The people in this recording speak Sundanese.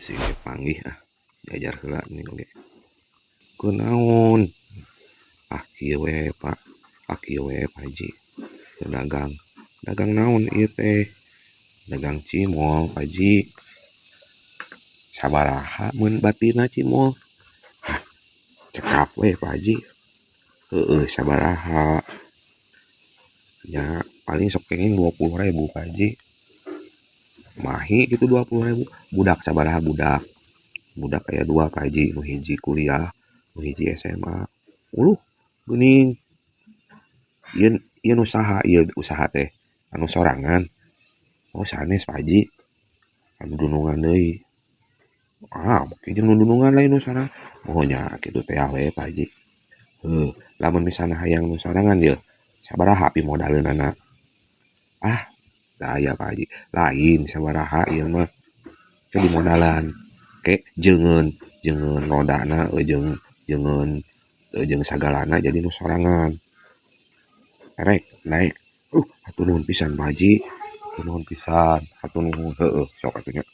Bisi ge panggih ah, diajar heula nih oge. Kunaon? Ah, kieu we, Pak. Ah, kieu we, Pak Haji. Teu dagang. Dagang naon ieu teh? Dagang cimol, Pak Haji. Sabaraha mun batina cimol? Hah, cekap we, Pak Haji. Heueuh, sabaraha? Ya, paling sok kenging 20.000, Pak Haji. Mahi gitu 20.000. Budak sabaraha budak? Budak aya dua, Pak Haji, nu hiji kuliah, nu hiji SMA. Uluh, geuning. Ieu ieu nu saha ieu usaha teh? Anu sorangan? Oh, sanes, Pak Haji. Anu dunungan deui. Ah, make jeung nu dunungan lain nu sorangan. Oh nya kitu teh we, Pak Haji. Heuh, lamun misalna hayang nu sorangan yeuh, sabaraha pimodaleunana? Ah, daya, Pak Haji. Lain sabaraha ieu mah. Ke dimodalan. Ke jeungeun jeungeun rodana jeung jeungeun jeung sagalana jadi nu sorangan. Erek naek. Hatur nuhun pisan, Pak Haji. Hatur nuhun pisan, hatur nuhun. Heueuh, sok atuh nya.